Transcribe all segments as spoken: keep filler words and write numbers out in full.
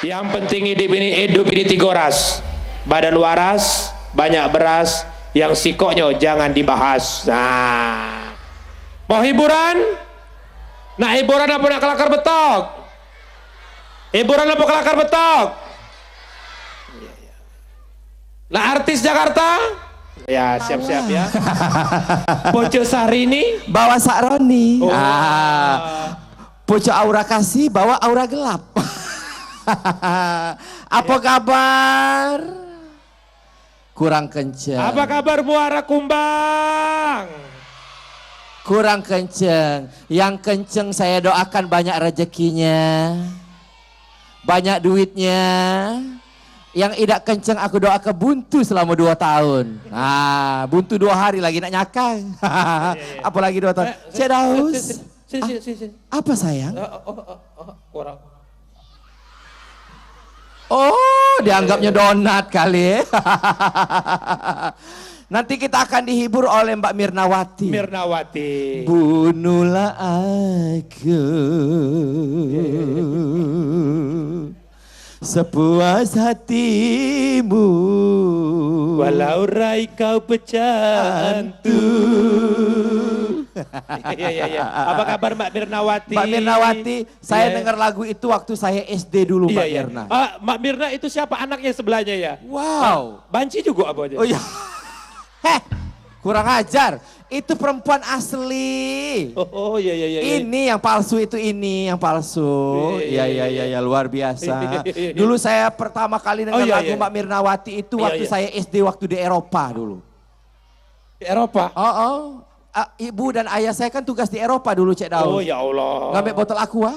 Yang penting hidup ini, hidup ini tiga ras. Badan waras, banyak beras, yang sikoknyo jangan dibahas. Nah. Mau hiburan? Nak hiburan apa nak kelakar betok? Hiburan apa kelakar betok? Nak artis Jakarta? Ya, siap-siap ya. Poco Sari ni? Bawa Sak Roni. Oh. Ah. Poco Aura Kasih, bawa Aura Gelap. Apa kabar? Kurang kenceng. Apa kabar Muara Kumbang? Kurang kenceng. Yang kenceng saya doakan banyak rezekinya, banyak duitnya. Yang idak kenceng aku doakan buntu selama dua tahun. Ah, buntu dua hari lagi nak nyakang. Apalagi dua tahun. Eh, Cek Daus. Sini, sini, sini, sini. Apa sayang? Eh, oh, oh, oh, kurang. Oh, dianggapnya donat kali. Nanti kita akan dihibur oleh Mbak Mirnawati. Mirnawati. Bunuhlah aku sepuas hatimu. Walau rai kau pecah antu. Iya, iya, iya. Apa kabar Mbak Mirnawati? Mbak Mirnawati, saya dengar lagu itu waktu saya S D dulu, Mbak Mirna. Ah, Mbak Mirna itu siapa anaknya sebelahnya ya? Wow. Banci juga apa aja? Oh iya. Heh, kurang ajar. Itu perempuan asli. Oh, oh, iya, iya, iya, iya. Ini yang palsu, itu ini yang palsu. Iya, iya, iya, iya, luar biasa. Iya, iya, iya. Dulu saya pertama kali dengar lagu Mbak Mirnawati itu waktu saya S D, waktu di Eropa dulu. Di Eropa? Oh, oh. Ah, ibu dan ayah saya kan tugas di Eropa dulu, Cek Daus. Oh, ya Allah. Ngambek botol aqua.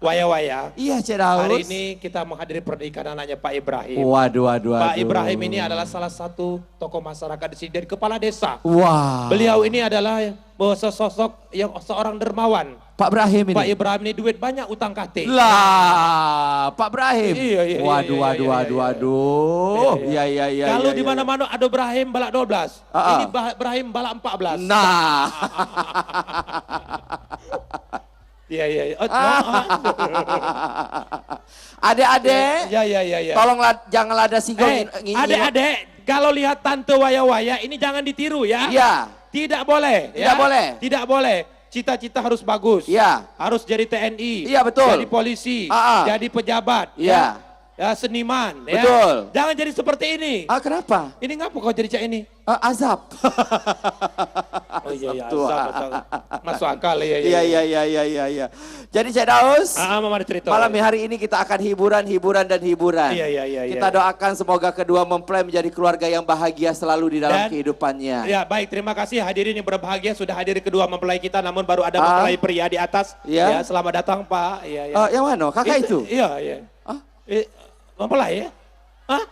Waya-waya. Iya, Cek Daus. Hari ini kita menghadiri pernikahan anaknya Pak Ibrahim. Waduh, waduh, waduh. Pak Ibrahim ini adalah salah satu tokoh masyarakat di sini dan kepala desa. Wah. Beliau ini adalah, eh, sosok yang seorang dermawan. Pak Ibrahim ini. Pak Ibrahim ini duit banyak, utang katik. Lah, Pak Ibrahim. Iya, iya, iya. Waduh, iya, waduh, iya, waduh, iya, waduh. Iya, iya, iya. Kalau di mana-mana ada Ibrahim balak dua belas. Ah, ah. Ini Bah-, Ibrahim balak empat belas. Nah. Iya, iya, iya. Oh, ah, ah. Adek-adek, iya, iya, iya, iya, tolonglah jangan lada singgah. Eh, ngin-, ngin-, adek-adek, kalau lihat tante waya-waya ini jangan ditiru ya. Iya. Tidak boleh, ya. Tidak boleh. Tidak boleh. Cita-cita harus bagus. Iya. Harus jadi T N I. Iya, betul. Jadi polisi. Ah, ah. Jadi pejabat. Iya. Ya. Ya, seniman, ya. Betul. Jangan jadi seperti ini. Ah, kenapa? Ini ngapa kau jadi cak ini? Ah, azab. Oh iya, iya, azab, azab. Masuk akal, iya, iya. Iya, iya, iya, iya, iya, iya. Jadi, Cek Daus, ah, ah, Mama ada cerita. Malam hari ini kita akan hiburan, hiburan, dan hiburan. Iya, iya, iya, iya. Kita doakan semoga kedua mempelai menjadi keluarga yang bahagia selalu di dalam kehidupannya. Dan, ya, baik, terima kasih hadirin yang berbahagia sudah hadir kedua mempelai kita, namun baru ada mempelai pria di atas. Iya. Ya, selamat datang, Pak. Iya, iya. Eh, yang mana? Kakak itu? Iya, iya. Hah? Eh, mempelai ya? Hah?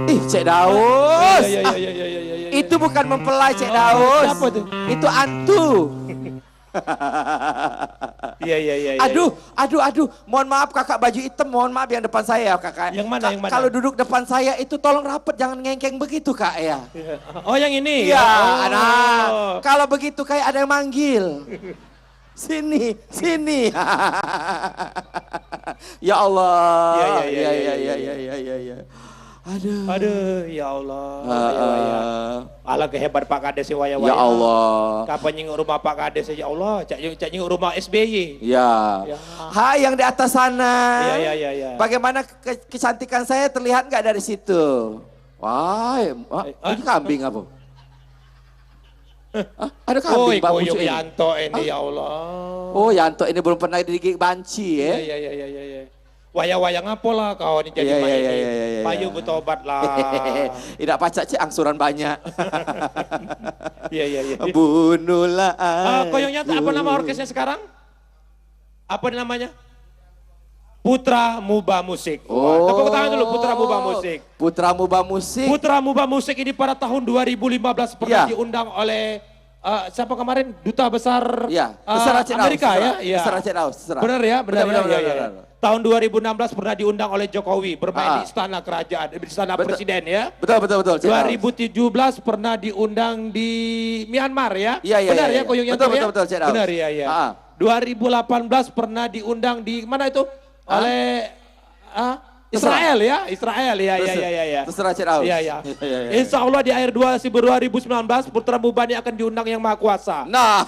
Ih, Cek Daus. Iya, iya, iya, iya, iya, iya, iya. Itu bukan mempelai, Cek Daus. Siapa tuh? Itu antu. Iya, iya, iya, iya. Aduh, aduh, aduh. Mohon maaf, Kakak, baju hitam. Mohon maaf yang depan saya ya, Kakak. Yang mana, yang mana? Kalau duduk depan saya itu tolong rapet, jangan ngengkeng begitu, Kak, ya. Iya. Oh, yang ini? Iya, oh. Nah, kalau begitu kayak ada yang manggil. Sini, sini. Ya Allah. Iya, iya, iya, iya, iya, iya, iya. Aduh. Aduh, ya Allah. Heeh. Ya, ya. Alah, kehebat Pak Kades si waya-waya. Ya Allah. Kapan nyingok rumah Pak Kades, ya Allah, cak, cak nyingok rumah S B Y. Ya. Ya. Hai, yang di atas sana. Iya, iya, iya, iya. Bagaimana ke-, kecantikan saya terlihat nggak dari situ? Wah, em-, ah, eh, ini ah, kambing apa? Hah? Ada kambing, Pak, koyok pucuk ini? Yanto ini, hah? Ya Allah. Oh, Yanto ini belum pernah digigit banci, ya? Iya, iya, iya, iya, iya. Wayang-wayang apo lah kau ni jadi mak ini? Iya, iya, iya, iya, iya. Payu betobat lah. Idak pacak, cek, angsuran banyak. Iya, iya, iya. Bunuhlah aku. Ah, koyoknya apa nama orkesnya sekarang? Apa namanya? Putra Muba Musik. Wah, tepuk tangan dulu, Putra Muba Musik. Oh, Putra Muba Musik. Putra Muba Musik ini pada tahun dua ribu lima belas pernah diundang oleh, eh, siapa kemarin? Duta Besar, eh, Amerika, ya? Iya. Besar Aceh Daus, terserah. Benar, ya? Benar, ya? Benar, benar, benar. Tahun dua ribu enam belas pernah diundang oleh Jokowi bermain di istana kerajaan, eh, di istana presiden, ya? Betul, betul, betul, Cek Daus. Dua ribu tujuh belas pernah diundang di Myanmar, ya? Iya, iya, iya. Benar, ya, koyoknya? Betul, betul, betul, Cek Daus. Benar, ya, ya. Ah. Dua ribu delapan belas pernah diundang di mana itu? Hah? Oleh, ah, Terserah. Israel ya, Israel ya, ya, Terserah. ya, ya, ya. Terserah Cek Daus. Ya, ya. Ya, ya, ya. Insya Allah di akhir dua ribu, dua ribu sembilan belas Putra Mubani akan diundang Yang Maha Kuasa. Nah.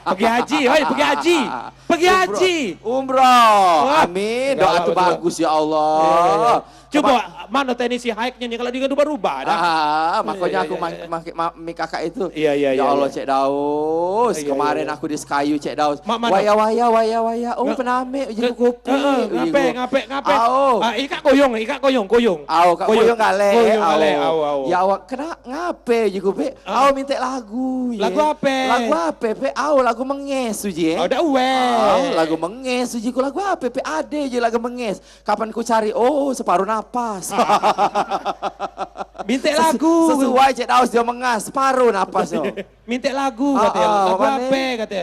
Pergi haji, oi, pergi haji. Pergi Umroh. haji. Umroh. Wah. Amin. Doa Galak tu betul. bagus ya Allah. Ya, ya, ya. Coba, Coba. mana teknisi high-nya ni kalau dia berubah dah. Ah, makanya Iya, aku iya, ma- iya. make ma- mic kakak itu. Iya, iya, Ya iya, Allah, iya. Cek Daus. Iya, iya, Kemarin iya. aku di Sekayu, Cek Daus. Mak mano? Waya, waya, waya, waya. Oh, Nga- penamik, uji Nga- kupi. Heeh, ngape, ngape, ngape? Au. Ah, ikak koyong, ikak koyong, koyong. Au, kak Koyong. koyong galek. Koyong galek, au. au, au. Ya awak kena ngape, uji kupi? Ah. Au, minta lagu, ye. Lagu ape? Lagu ape, pe? Au, lagu menges, uji, eh. Oh, dak uwe. Au, lagu menges, uji ku. Lagu ape, pe? Ade je lagu menges. Kapan ku cari, oh, separuh napas. Minta Sesu- lagu. Sesuai Cek Daus dia mengas, separuh napas yo. Minta lagu, Ah, kata. ah, Lagu mak mane? ape, kata?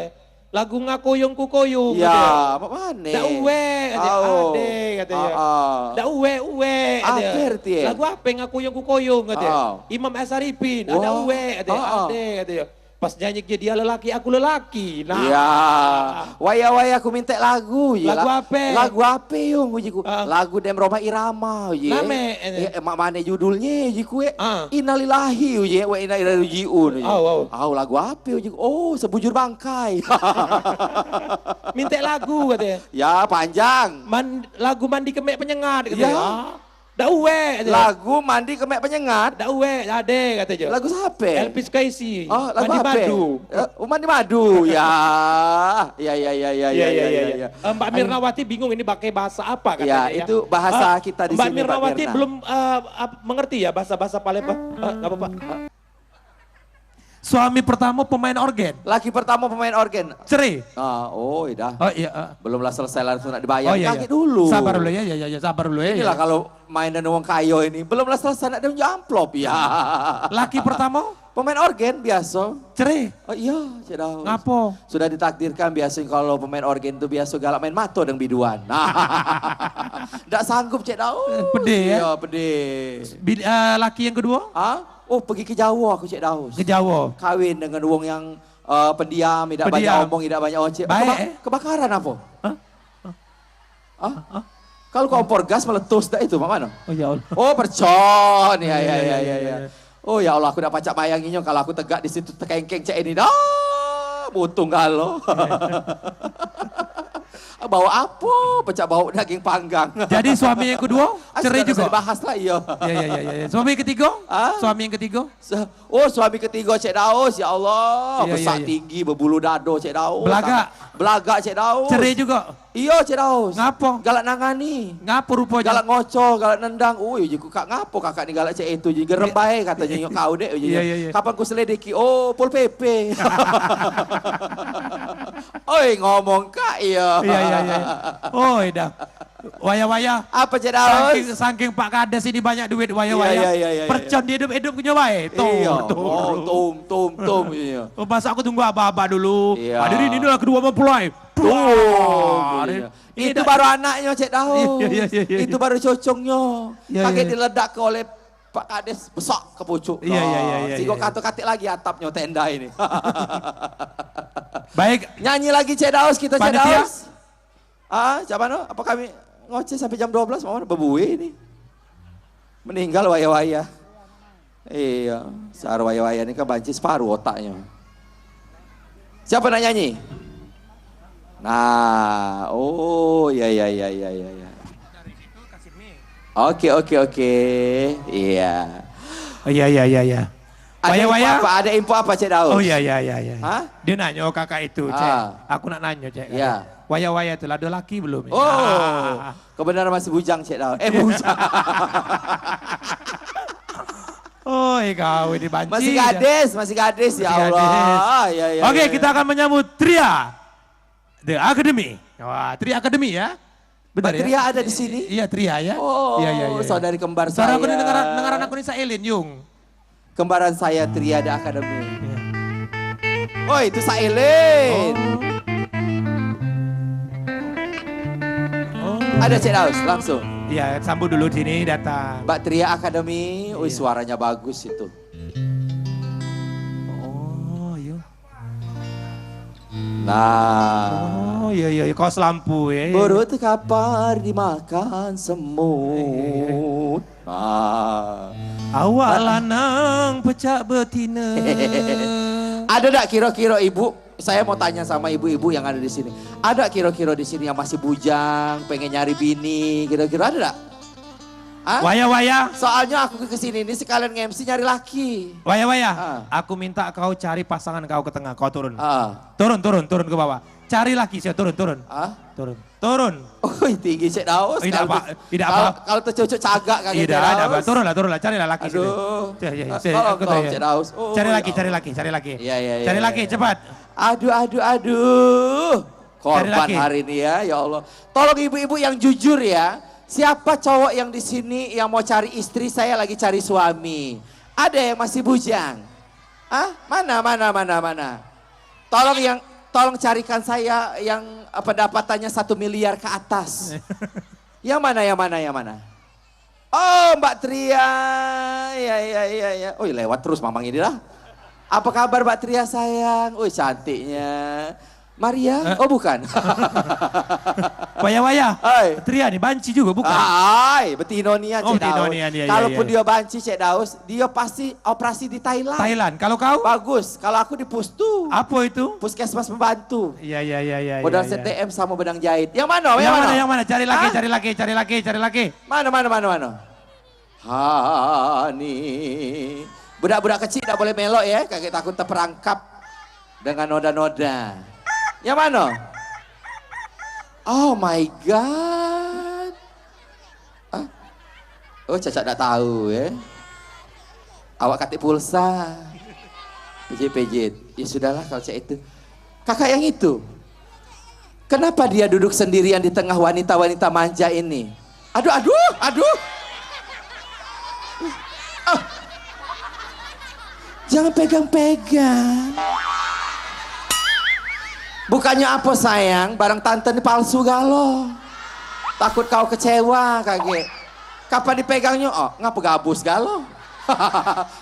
Lagu Ngakoyong Ku Koyong, Ya, kata. mak mane? Dak uwe, kata. Au. Ade, kata. Ah, ah. Dak uwe, uwe, kata. Ape arti, eh? Lagu ape Ngakoyong Ku Koyong, kata. Ah. Imam Asaripin, dak Wah. uwe, kata. Ah, ah. Ade, kata. Pas nyanyi ke dia lelaki, aku lelaki. Nah. Ya. Waya-waya aku minta lagu, ya Lagu lah. ape? Lagu ape, Yung, uji ku? Ah. Lagu Dem Roma Irama, uji. Name, eh. Eh, mak mane judulnye, uji ku, eh? Ah. Innalillahi, uji, wa inna ilaihi rajiun, uji. Au, au. Au, lagu ape, uji ku? Oh, Sebujur Bangkai. Minta lagu, katanya. Ya, panjang. Man- lagu Mandi Kemek Penyengat, katanya. Ya. Ah. Dak uwek, kate. Lagu Mandi Kemek Penyengat. Dak uwek, ade, kate je. Lagu sape? Elvis Kaisi. Oh, lagu Mandi ape? Madu. Eh, oh, Mandi Madu. Ya. Ya, ya, ya, ya, ya, ya, ya, ya. Eh, Mbak Ayo. Mirnawati bingung ini pakai bahasa apa Ya, katanya, ya. itu bahasa Ah, kita di Mbak sini, Mbak Mirnawati Mirna. belum, eh, ap- mengerti ya bahasa-bahasa Palembang. Eh, enggak apa-apa. Suami pertama pemain organ. Laki pertama pemain organ. Cerai. Ah, oh, dah. Oh, iya, ah. Belumlah selesai langsung nak dibayar. Oh, iya, Kaki iya. dulu. Sabar dulu ya, ya, ya, ya, sabar dulu ya. Inilah ya. kalau main dengan wong kayo ini. Belumlah selesai nak dia amplop ya. Laki pertama? Pemain organ biasa. Cerai. Oh iya, Cek Daus. Ngapo? Sudah ditakdirkan biasanya kalau pemain organ tu biasa galak main mato dengan biduan. Nah. Ndak sanggup Cek Daus. Eh, pedih, ya? Iya, pedih. Bil- eh, laki yang kedua? Ah? Oh, pergi ke Jawa aku, Cek Daus. Ke Jawa. Kawin dengan wong yang, eh, pendiam, tidak banyak Pendiam. omong, tidak banyak ocet. Baik, Keba- eh? Kebakaran apa? Hah? Ah? Hah? Kalau kompor gas meletus dak itu, mak mano? Oh, ya Allah. Oh, percon. Ya, ya, ya, ya, ya. Oh, ya Allah, aku dak pacak bayanginyo kalau aku tegak di situ tekengkeng cak ini dah. Butung galo. Bau apa? Pecak bau daging panggang. Jadi suami yang kedua Ah, cerai sudah, juga? sudah dibahas lah, iya. Ya, ya, ya, ya, ya. Suami yang ketiga? Ah? Suami yang ketiga? Se- Oh, suami ketiga Cek Daus, ya Allah. Iya, Besar iya, iya. tinggi, berbulu dado Cek Daus. Belagak. Belagak Cek Daus. Cerai juga. Iya, Cek Daus. Ngapo? Galak nangani. Ngapo ruponyo? Galak ngoco, galak nendang. Ui, uji ku, kak, ngapo kakak ni galak cak itu? Uji gerem Iya. bae katonyo, nyok kau dek, uji. Iya, iya, iya. Kapan ku selidiki? Oh, Pol P P. Oi, ngomong kak, iya. Iya, iya, iya. Oi, dah. Wayah-wayah. Apa, Cek Daus? Saking, saking Pak Kades ini banyak duit, wayah-wayah. Iya, iya, iya, iya, Percon iya. di hidup-hidup punya wae. Tum, Iya. tum, Oh, tum. tum, tum, tum, iya. Oh, masa aku tunggu abah-abah dulu. Iya. Hadirin, inilah kedua mempelai. Tuh, Wah, iya. ini Itu dah baru anaknya, Cek Daus. Iya, iya, iya, iya. Itu baru cocongnya. Iya, Pakai iya. diledak ke oleh Pak Kades, besar ke pucuk. Iya, iya, iya, Nah, iya, sigo iya. katuk-katik lagi atapnya tenda ini. Baik. Nyanyi lagi, Cek Daus, kita, Cek Panitia. Daus. Ah, cak mano? Apa kami ngoceh sampai jam dua belas? Mano bebue ni? Meninggal wayah-wayah. Iya, sear wayah-wayah ni kan banci separuh otaknya. Siapa nak nyanyi? Nah, oh, ya, ya, ya, ya, ya, ya. Oke, oke, oke. Iya. Oh, iya, iya, iya, iya. Ada info Wayah-wayah? apa? Ada info apa, Cek Daus? Oh, iya, iya, iya, iya. Hah? Dia nanya kakak itu, Cek. Ah. Aku nak nanya, Cek. Iya. Wayah-wayah tu lah, ada laki belum? Oh, Ah. kebenaran masih bujang, Cek Daus. Eh, bujang. Oi, kau ini banci Masih je. gadis, masih gadis, ya Masih Allah. gadis. Ya, ya, Oke, ya, kita ya. akan menyambut Tria. The Academy. Wah, Tria Academy ya. Benar Mbak ya? Tria ada di sini? Iya, Tria ya. Oh, Iya, iya, iya, iya. saudari kembar Saudara aku ni saya. dengaran, dengaran aku ni Sailin, Yung. Kembaran saya Tria The Academy. Iya. Oi, itu Sailin. Oh. Oh. Ada Cek Daus, langsung. Iya, sambut dulu sini datang. Mbak Tria Academy, ui, Iya. suaranya bagus itu. Oh, iya. Ah. Oh, iya, iya, iya. Kaos lampu, ya, iya, iya. Burut kapar dimakan semut. Ah. Awak lanang pecak betina. Ada dak kira-kira ibu? Saya mau tanya sama ibu-ibu yang ada di sini. Ada kira-kira di sini yang masih bujang, pengen nyari bini, kira-kira ada dak? Hah? Waya, waya. Soalnya aku ke sini ini sekalian nge-M C nyari laki. Waya, waya. Ah. Aku minta kau cari pasangan kau ke tengah, kau turun. Ah. Turun, turun, turun ke bawah. Cari laki, saya turun, turun. Ah? Turun. Turun. Oi, tinggi Cek Daus. Tidak apa, tidak apa. Kalau tercocok cagak kaki Cek Daus. Tidak, tidak apa. Turunlah, turunlah, carilah laki sini. Aduh. Ya, ya, ya. Tolong, tolong, Cek Daus. Oh, ya Allah. Cari laki, cari laki, cari laki. Iya, iya, iya. Cari laki, cepat. Aduh, aduh, aduh. Cari lagi. Korban hari ini ya, ya Allah. Tolong ibu-ibu yang jujur ya. Siapa cowok yang di sini yang mau cari istri, saya lagi cari suami. Ada yang masih bujang? Ah, mana, mana, mana, mana? Tolong yang, tolong carikan saya yang, eh, pendapatannya satu miliar ke atas. Yang mana, yang mana, yang mana? Oh, Mbak Tria. Ya, ya, ya, ya. Oi, lewat terus mamang ini lah. Apa kabar Mbak Tria sayang? Oi, cantiknya. Maria? Eh? Oh, bukan. Waya-waya. Oi. Tria ni banci juga, bukan? Ai, betino nian, Cek Daus. Oh, betino nian, ya, ya, ya. Kalaupun dia banci, Cek Daus, dia pasti operasi di Thailand. Thailand. Kalau kau? Bagus. Kalau aku di Pustu. Apa itu? Puskesmas pembantu. Iya, iya, iya, iya. Modal C T M sama benang jahit. Yang mana? Yang mana? Yang mana? Cari lagi, cari lagi, cari lagi, cari lagi. Mana, mana, mana, mana? Hani. Budak-budak kecik dak boleh melok ya, kagek takut terperangkap dengan noda-noda. Yang mana? Oh my God. Hah? Oh, Cacak dak tahu ya. Awak katik pulsa. Pijit-pijit. Ya sudahlah kalau cak itu. Kakak yang itu. Kenapa dia duduk sendirian di tengah wanita-wanita manja ini? Aduh, aduh, aduh. Ah. Jangan pegang-pegang. Bukannya apa sayang, barang tante ni palsu galo. Takut kau kecewa kagek. Kapan dipegangnyo? Oh, ngapa gabus galo?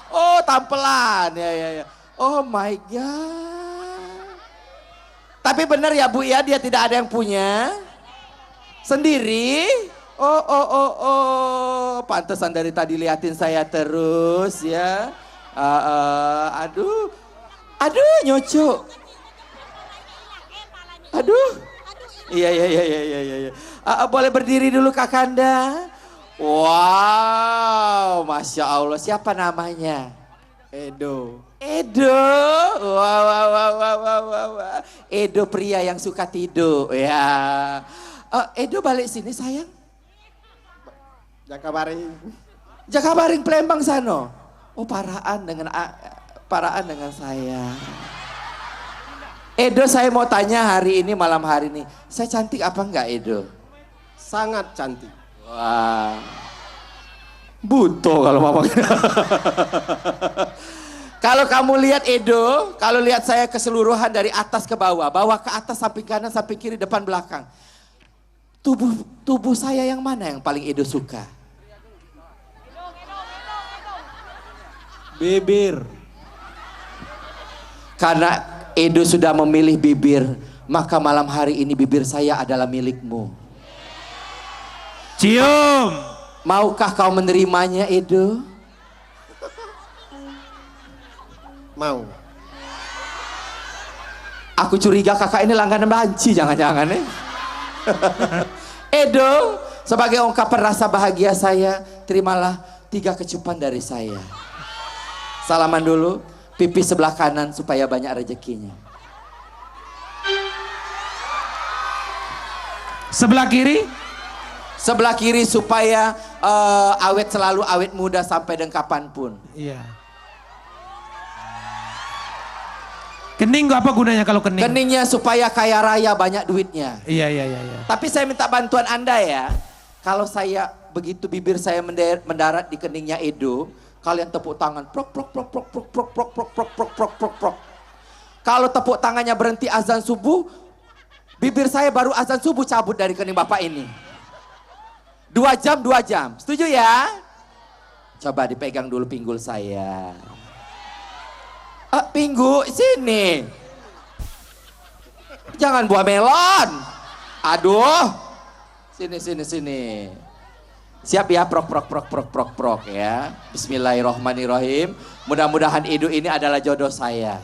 Oh, tampelan. Ya, ya, ya. Oh my God. Tapi benar ya, Bu, ya, dia tidak ada yang punya? Sendiri? Oh, oh, oh, oh. Pantesan dari tadi liatin saya terus, ya. Ah, ah, aduh. Aduh, nyucuk. Aduh. Iya, iya, iya, iya, iya, iya, iya. Ah, ah, boleh berdiri dulu, Kakanda? Wow, Masya Allah. Siapa namanya? Edo. Edo. Wah, wah, wah, wah, wah, wah, wah. Edo pria yang suka tidur. Ya. Eh, Edo balik sini, sayang. Jakabaring. Jakabaring, Palembang sano. Oh, paraan dengan a-, paraan dengan saya. Edo, saya mau tanya hari ini, malam hari ini. Saya cantik apa enggak, Edo? Sangat cantik. Wah. Buto kalau mamang. Kalau kamu lihat Edo, kalau lihat saya keseluruhan dari atas ke bawah, bawah ke atas, samping kanan, samping kiri, depan belakang. Tubuh, tubuh saya yang mana yang paling Edo suka? Bibir. Karena Edo sudah memilih bibir, maka malam hari ini bibir saya adalah milikmu. Cium. Maukah kau menerimanya, Edo? Mau. Aku curiga kakak ini langganan banci, jangan-jangan, eh. Edo, sebagai ungkapan rasa bahagia saya, terimalah tiga kecupan dari saya. Salaman dulu, pipi sebelah kanan supaya banyak rezekinya. Sebelah kiri? Sebelah kiri supaya, eh, awet selalu, awet muda sampai dan kapanpun. Iya. Kening apa gunanya kalau kening? Keningnya supaya kaya raya, banyak duitnya. Iya, iya, iya, iya. Tapi saya minta bantuan Anda ya. Kalau saya begitu bibir saya mende-, mendarat di keningnya Edo, kalian tepuk tangan. Prok, prok, prok, prok. Kalau tepuk tangannya berhenti azan subuh, bibir saya baru azan subuh cabut dari kening Bapak ini. Dua jam, dua jam. Setuju ya? Coba dipegang dulu pinggul saya. Ah, pinggul, sini. Jangan buah melon. Aduh. Sini, sini, sini. Siap ya, prok, prok, prok, prok, prok, prok ya. Bismillahirrahmanirrahim. Mudah-mudahan Edo ini adalah jodoh saya.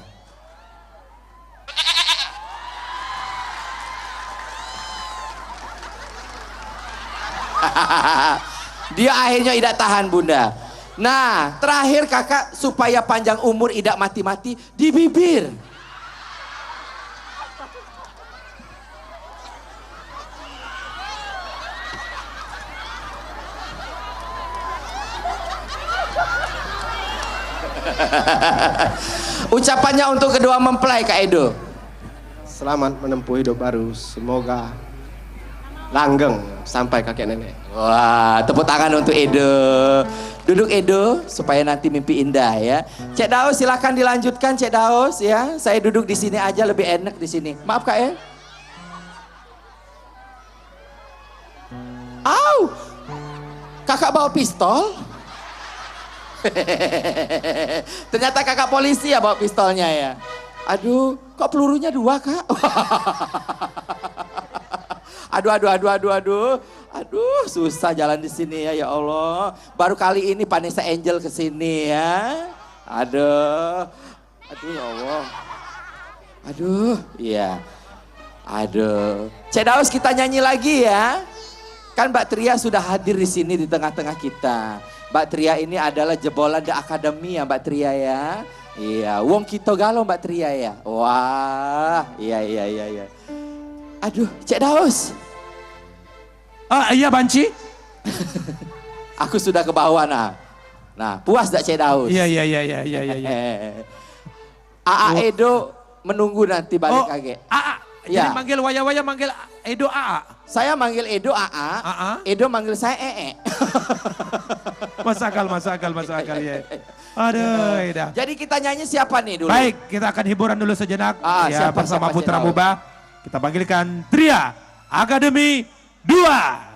Dia akhirnya idak tahan, Bunda. Nah, terakhir kakak, supaya panjang umur, idak mati-mati, di bibir. Ucapannya untuk kedua mempelai, Kak Edo. Selamat menempuh hidup baru. Semoga langgeng sampai kakek nenek. Wah, tepuk tangan untuk Edo. Duduk, Edo, supaya nanti mimpi indah ya. Cek Daus, silakan dilanjutkan, Cek Daus ya. Saya duduk di sini aja, lebih enak di sini. Maaf, Kak ya. Au! Kakak bawa pistol? Ternyata kakak polisi ya bawa pistolnya ya. Aduh, kok pelurunya dua, Kak? Aduh, aduh, aduh, aduh, aduh. Aduh, susah jalan di sini ya, ya Allah. Baru kali ini Vanessa Angel ke sini ya. Aduh. Aduh, ya Allah. Aduh, iya. Aduh. Cek Daus, kita nyanyi lagi ya. Kan Mbak Tria sudah hadir di sini, di tengah-tengah kita. Mbak Tria ini adalah jebolan The Academy ya, Mbak Tria ya. Iya, wong kita galo, Mbak Tria ya. Wah, iya, iya, iya, iya. Aduh, Cek Daus. Ah, iya, banci. Aku sudah ke bawah, nah. Nah, puas dak, Cek Daus? Iya, iya, iya, iya, iya, iya, iya. Aa Oh. Edo menunggu nanti balik Oh, lagi. Aa. Jadi Ya. manggil waya-waya, manggil Edo Aa. Saya manggil Edo Aa, Aa. Edo manggil saya Ee. Masuk akal, masuk akal, masuk akal, ya. Aduh, Eda. Jadi kita nyanyi siapa nih dulu? Baik, kita akan hiburan dulu sejenak. Ah, Ya, siapa, bersama siapa, Putra Cek Daus? Muba. Kita panggilkan Tria Academy dua.